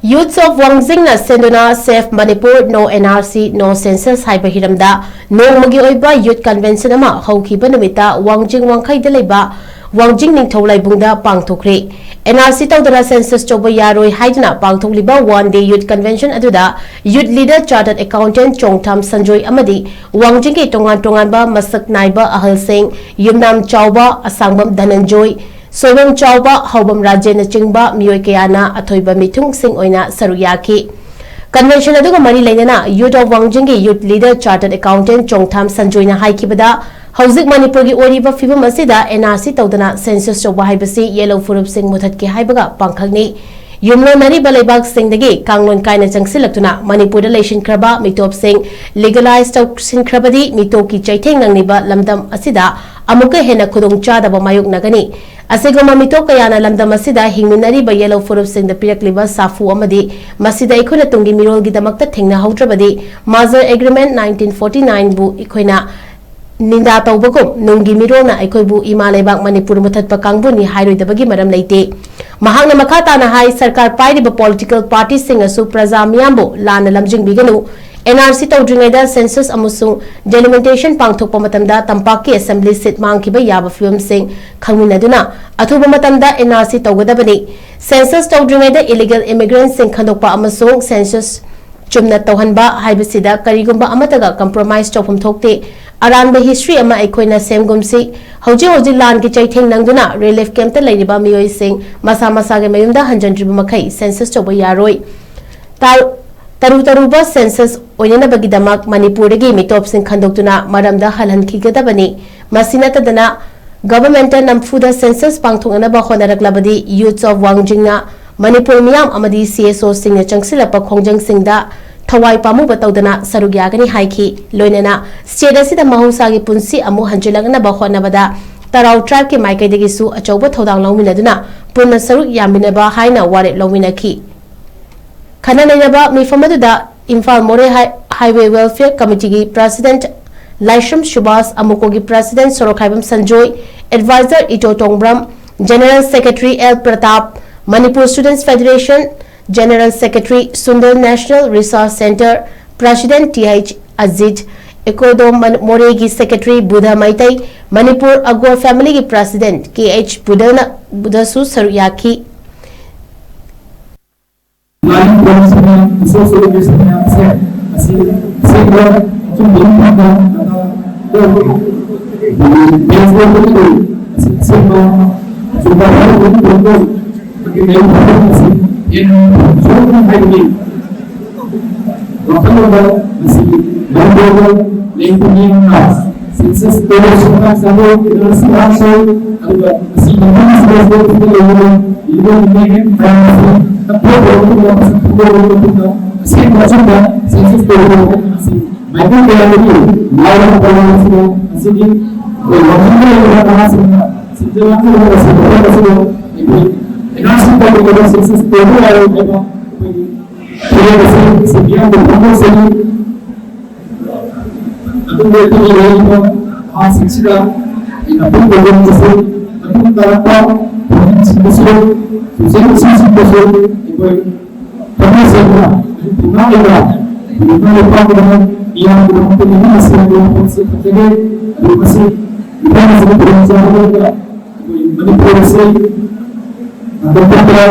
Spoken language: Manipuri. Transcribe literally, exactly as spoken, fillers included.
Youths of ꯋꯥꯡꯖꯤꯡꯅ ꯁꯦꯟꯗꯨꯅ Save Manipur, No N R C, No Census ꯍꯥꯏꯕ ꯍꯤꯔꯝꯗ ꯅꯣꯡꯃꯒꯤ ꯑꯣꯏꯕ Youth Convention ꯑꯃ ꯍꯧꯈꯤꯕ ꯅꯨꯃꯤꯠꯇ ꯋꯥꯡꯖꯤꯡ ꯋꯥꯡꯈꯩꯗ ꯂꯩꯕ ꯋꯥꯡꯖꯤꯡ ꯅꯤꯡꯊꯧ ꯂꯥꯏꯕꯨꯡꯗ ꯄꯥꯡꯊꯣꯛꯈ꯭ꯔꯦ꯫ N R C ꯇꯧꯗꯅ census ꯇꯧꯕ ꯌꯥꯔꯣꯏ ꯍꯥꯏꯗꯨꯅ ꯄꯥꯡꯊꯣꯛꯂꯤꯕ one day Youth Convention ꯑꯗꯨꯗ Youth Leader Chartered Accountant ꯆꯣꯡꯊꯥꯝ ꯁꯟꯖꯣꯏ ꯑꯃꯗꯤ ꯋꯥꯡꯖꯤꯡꯒꯤ ꯇꯣꯉꯥꯟ ꯇꯣꯉꯥꯟꯕ ꯃꯁꯛ ꯅꯥꯏꯕ ꯑꯍꯜꯁꯤꯡ, ꯌꯨꯝꯅꯥꯝ ꯆꯥꯎꯕ ꯑꯁꯥꯡꯕꯝ ꯙꯅꯟꯖꯣꯏ, ꯁꯣꯏꯕꯝ ꯆꯥꯎꯕ, ꯍꯧꯕꯝ ꯔꯥꯖꯦꯟꯅꯆꯤꯡꯕ ꯃꯤꯑꯣꯏ ꯀꯌꯥꯅ ꯑꯊꯣꯏꯕ ꯃꯤꯊꯨꯡꯁꯤꯡ ꯑꯣꯏꯅ ꯁꯔꯨꯛ ꯌꯥꯈꯤ꯫ Convention ꯑꯗꯨꯒ ꯃꯔꯤ ꯂꯩꯅꯅ Youth of ꯋꯥꯡꯖꯤꯡꯒꯤ Youth Leader Chartered Accountant ꯆꯣꯡꯊꯥꯝ ꯁꯟꯖꯣꯏꯅ ꯍꯥꯏꯈꯤꯕꯗ, ꯍꯧꯖꯤꯛ ꯃꯅꯤꯄꯨꯔꯒꯤ ꯑꯣꯏꯔꯤꯕ ꯐꯤꯕꯝ ꯑꯁꯤꯗ N R C ꯇꯧꯗꯅ census ꯇꯧꯕ ꯍꯥꯏꯕꯁꯤ ꯌꯦꯜꯂꯧ ꯐꯨꯔꯨꯞꯁꯤꯡ ꯃꯨꯊꯠꯀꯦ ꯍꯥꯏꯕꯒ ꯄꯥꯡꯈꯛꯅꯤ꯫ ꯌꯨꯝꯂꯣꯟꯅꯔꯤꯕ ꯂꯩꯕꯥꯛꯁꯤꯡꯗꯒꯤ ꯀꯥꯡꯂꯣꯟ ꯀꯥꯏꯅ ꯆꯪꯁꯤꯜꯂꯛꯇꯨꯅ ꯃꯅꯤꯄꯨꯔꯗ ꯂꯩꯁꯤꯟꯈ꯭ꯔꯕ ꯃꯤꯇꯣꯞꯁꯤꯡ legalize ꯇꯧꯁꯤꯟꯈ꯭ꯔꯕꯗꯤ ꯃꯤꯇꯣꯞꯀꯤ ꯆꯩꯊꯦꯡ ꯅꯪꯂꯤꯕ ꯂꯝꯗꯝ ꯑꯁꯤꯗ ꯑꯃꯨꯛꯀ ꯍꯦꯟꯅ ꯈꯨꯗꯣꯡꯆꯥꯗꯕ ꯃꯥꯌꯣꯛꯅꯒꯅꯤ꯫ ꯑꯁꯤꯒꯨꯝꯕ ꯃꯤꯇꯣꯞ ꯀꯌꯥꯅ ꯂꯝꯗꯝ ꯑꯁꯤꯗ ꯍꯤꯡꯃꯤꯟꯅꯔꯤꯕ ꯌꯦꯜꯂꯧ ꯐꯨꯔꯨꯞꯁꯤꯡꯗ ꯄꯤꯔꯛꯂꯤꯕ ꯁꯥꯐꯨ ꯑꯃꯗꯤ ꯃꯁꯤꯗ ꯑꯩꯈꯣꯏꯅ ꯇꯨꯡꯒꯤ ꯃꯤꯔꯣꯜꯒꯤꯗꯃꯛꯇ ꯊꯦꯡꯅꯍꯧꯗ꯭ꯔꯕꯗꯤ Merger Agreement nineteen forty nine ꯕꯨ ꯑꯩꯈꯣꯏꯅ ꯅꯤꯟꯗꯥ ꯇꯧꯕꯒꯨꯝ ꯅꯨꯡꯒꯤ ꯃꯤꯔꯣꯜꯅ ꯑꯩꯈꯣꯏꯕꯨ ꯏꯃꯥ ꯂꯩꯕꯥꯛ ꯃꯅꯤꯄꯨꯔ ꯃꯨꯊꯠꯄ ꯀꯥꯡꯕꯨꯅꯤ ꯍꯥꯏꯔꯣꯏꯗꯕꯒꯤ ꯃꯔꯝ ꯂꯩꯇꯦ꯫ ꯃꯍꯥꯛꯅ ꯃꯈꯥ ꯇꯥꯅ ꯍꯥꯏ, ꯁꯔꯀꯥꯔ ꯄꯥꯏꯔꯤꯕ political party ꯁꯤꯡꯅꯁꯨ ꯄ꯭ꯔꯖꯥ ꯃꯤꯌꯥꯝꯕꯨ ꯂꯥꯟꯅ ꯂꯝꯖꯤꯡꯕꯤꯒꯅꯨ꯫ N R C ꯇꯧꯗ꯭ꯔꯤꯉꯩꯗ census ꯑꯃꯁꯨꯡ delimitation ꯄꯥꯡꯊꯣꯛꯄ ꯃꯇꯝꯗ ꯇꯝꯄꯥꯛꯀꯤ assembly seat ꯃꯥꯡꯈꯤꯕ ꯌꯥꯕ ꯐꯤꯕꯝꯁꯤꯡ ꯈꯪꯃꯤꯟꯅꯗꯨꯅ ꯑꯊꯨꯕ ꯃꯇꯝꯗ N R C ꯇꯧꯒꯗꯕꯅꯤ꯫ Census ꯇꯧꯗ꯭ꯔꯤꯉꯩꯗ illegal immigrant ꯁꯤꯡ ꯈꯟꯗꯣꯛꯄ ꯑꯃꯁꯨꯡ census ꯆꯨꯝꯅ ꯇꯧꯍꯟꯕ ꯍꯥꯏꯕꯁꯤꯗ ꯀꯔꯤꯒꯨꯝꯕ ꯑꯃꯠꯇꯒ compromise ꯇꯧꯐꯝ ꯊꯣꯛꯇꯦ꯫ ꯑꯔꯥꯟꯕ history ꯑꯃ ꯑꯩꯈꯣꯏꯅ ꯁꯦꯝꯒꯨꯝꯁꯤ꯫ ꯍꯧꯖꯤꯛ ꯍꯧꯖꯤꯛ ꯂꯥꯟꯒꯤ ꯆꯩꯊꯦꯡ ꯅꯪꯗꯨꯅ relief camp ꯇ ꯂꯩꯔꯤꯕ ꯃꯤꯑꯣꯏꯁꯤꯡ ꯃꯁꯥ ꯃꯁꯥꯒꯤ ꯃꯌꯨꯝꯗ ꯍꯟꯖꯤꯟꯗ꯭ꯔꯤꯕ ꯃꯈꯩ census ꯇꯧꯕ ꯌꯥꯔꯣꯏ꯫ ꯇꯥ-, ꯇꯔꯨ ꯇꯔꯨꯕ census ꯑꯣꯏꯅꯅꯕꯒꯤꯗꯃꯛ ꯃꯅꯤꯄꯨꯔꯗꯒꯤ ꯃꯤꯇꯣꯞꯁꯤꯡ ꯈꯟꯗꯣꯛꯇꯨꯅ ꯃꯔꯝꯗ ꯍꯜꯍꯟꯈꯤꯒꯗꯕꯅꯤ꯫ ꯃꯁꯤ ꯅꯠꯇꯗꯅ, government ꯅ ꯅꯝꯐꯨꯗ census ꯄꯥꯡꯊꯣꯛꯅꯅꯕ ꯍꯣꯠꯅꯔꯛꯂꯕꯗꯤ Youths of ꯋꯥꯡꯖꯤꯡꯅ ꯃꯅꯤꯄꯨꯔ ꯃꯤꯌꯥꯝ ꯑꯃꯗꯤ C S O ꯁꯤꯡꯅ ꯆꯪꯁꯤꯜꯂꯛꯄ ꯈꯣꯡꯖꯪꯁꯤꯡꯗ ꯊꯋꯥꯏ ꯄꯥꯝꯃꯨꯕ ꯇꯧꯗꯅ ꯁꯔꯨꯛ ꯌꯥꯒꯅꯤ ꯍꯥꯏꯈꯤ꯫ ꯂꯣꯏꯅꯅ state ꯑꯁꯤꯗ ꯃꯍꯧꯁꯥꯒꯤ ꯄꯨꯟꯁꯤ ꯑꯃꯨꯛ ꯍꯟꯖꯤꯜꯂꯛꯅꯕ ꯍꯣꯠꯅꯕꯗ ꯇꯔꯥꯎ tribe ꯀꯤ ꯃꯥꯏꯀꯩꯗꯒꯤꯁꯨ ꯑꯆꯧꯕ ꯊꯧꯗꯥꯡ ꯂꯧꯃꯤꯟꯅꯗꯨꯅ ꯄꯨꯟꯅ ꯁꯔꯨꯛ ꯌꯥꯃꯤꯟꯅꯕ ꯍꯥꯏꯅ ꯋꯥꯔꯦꯞ ꯂꯧꯃꯤꯟꯅꯈꯤ꯫ ꯈꯟꯅ ꯅꯩꯅꯕ ꯃꯤꯐꯝ ꯑꯗꯨꯗ Imphal Moreh high-, Highway Welfare Committee ꯒꯤ President ꯂꯥꯏꯁ꯭ꯔꯝ ꯁꯨꯕꯥꯁ, ꯑꯃꯨꯀꯣꯒꯤ President Sorokhaibam Sanjoy, Advisor Ito Tongbram, General Secretary L Pratap, Manipur Students Federation General Secretary Sundar National Resource Centre President Th Ajit, ꯑꯦꯀꯣꯗꯣꯝ ꯃꯣꯔꯦꯒꯤ Secretary Buddha Meitei, Manipur ꯑꯒꯣꯔ Familyꯒꯤ President Kh ꯕꯨꯙꯅ, ꯕꯨꯙꯁꯨ ꯁꯔꯨꯛ ꯌꯥꯈꯤ꯫ Planning Commission ꯃꯌꯥꯝ, Resource Allocation ꯃꯌꯥꯝꯁꯦ ꯑꯁꯤ ꯑꯁꯦꯡꯕ ꯑꯆꯨꯝꯕ ꯑꯃ ꯐꯪꯕ ꯗꯔꯀꯥꯔ ꯑꯣꯏ꯫ ꯑꯗꯒꯤ ꯕꯦꯡꯛ ꯂꯧꯕꯒꯤꯗꯤ ꯑꯁꯤ ꯑꯁꯦꯡꯕ ꯑꯆꯨꯝꯕ ꯍꯥꯏꯕꯗꯨ ꯑꯣꯏꯔꯒ ꯑꯩꯈꯣꯏꯒꯤ ꯃꯌꯥꯝ ꯐꯪꯕ ꯑꯁꯤ ꯍꯦꯟꯅ ꯐꯪꯕ ꯍꯥꯏꯕꯅꯤ꯫ ꯋꯥꯈꯜꯂꯣꯟꯗ ꯃꯁꯤ ꯂꯧꯗꯣꯛꯑꯒ ꯂꯩꯕꯅꯤꯅ ꯁꯦꯟꯁꯁ ꯇꯧꯕ ꯁꯔꯀꯥꯔ ꯆꯠꯂꯣ, ꯏꯟꯗꯁꯇ꯭ꯔꯤ ꯂꯥꯛꯁꯣ, ꯑꯗꯨꯒ ꯃꯁꯤ ꯂꯧꯐꯝ ꯁꯤꯗ ꯂꯩꯔꯤꯕ ꯏꯂꯤꯒꯦꯜ ꯏꯃꯤꯒ꯭ꯔꯦꯟꯠ ꯃꯌꯥꯝ ꯑꯁꯤ ꯀꯟꯇ꯭ꯔꯣꯜ ꯇꯧꯔꯕ ꯃꯇꯨꯡꯗ, ꯃꯁꯤ ꯈꯪꯗꯣꯛꯂꯕ ꯃꯇꯨꯡꯗ ꯑꯁꯦꯡꯕ ꯑꯆꯨꯝꯕ ꯁꯦꯟꯁꯁ ꯇꯧꯕ ꯍꯥꯏꯕ ꯑꯁꯤ ꯃꯥꯏꯀꯩ ꯀꯌꯥꯗꯒꯤ ꯂꯥꯎꯔꯒ ꯇꯧꯔꯕꯁꯤꯅ ꯃꯁꯤꯒꯤ ꯑꯩꯈꯣꯏ ꯋꯥꯈꯜꯗ ꯂꯩꯔꯤꯕ ꯅꯍꯥꯁꯤꯡꯅ ꯁꯦꯟꯖꯥ ꯊꯨꯝꯖꯥ ꯁꯦꯟꯗꯣꯛꯄ ꯑꯁꯤꯗ ꯑꯩꯈꯣꯏ ꯑꯦꯟ ꯑꯥꯔ ꯁꯤ ꯇꯧꯕꯗ ꯁꯦꯟꯁꯁ ꯇꯧꯕ ꯌꯥꯔꯣꯏ ꯍꯥꯏꯕ ꯑꯩꯈꯣꯏꯒꯤ ꯐꯤꯔꯦꯞ ꯑꯁꯤ ꯁꯤ ꯃꯤꯌꯥꯝꯗ ꯐꯣꯡꯗꯣꯛꯆꯔꯤ꯫ ꯑꯗꯨꯕꯨ ꯑꯩꯈꯣꯏꯒꯤ ꯂꯩꯔꯤꯕ ꯊꯥꯁꯤꯡꯁꯤꯗ ꯑꯩꯅ ꯄꯨꯟꯕ ꯂꯣꯟꯕꯁꯤ ꯃꯇꯨꯡ ꯇꯥꯔꯛꯄ ꯄ꯭ꯔꯣꯖꯦꯛꯁꯤꯡꯗꯁꯨ, ꯁꯣꯁꯤꯌꯦꯜ ꯏꯁꯨꯁꯤꯡꯗꯁꯨ ꯑꯩꯈꯣꯏ ꯊꯃꯣꯏ ꯁꯦꯡꯅ ꯊꯧꯅꯥ ꯂꯩꯕ ꯏꯃꯥ ꯏꯄꯥꯒꯤꯗꯃꯛ, ꯃꯤꯌꯥꯝꯒꯤꯗꯃꯛꯇ ꯃꯤꯍꯨꯠ ꯑꯁꯤ ꯍꯥꯏꯕ ꯋꯥꯐꯝꯁꯤ ꯊꯝꯖꯒꯦ꯫ ꯑꯗꯨꯒ ꯃꯁꯤ ꯏꯕꯥꯅꯤꯁꯤꯅ ꯈꯨꯗꯣꯡꯆꯥꯕ ꯂꯧꯔꯒ ꯑꯩꯈꯣꯏ ꯃꯅꯤꯄꯨꯔ ꯑꯁꯤ ꯃꯇꯝ ꯄꯨꯝꯕꯗ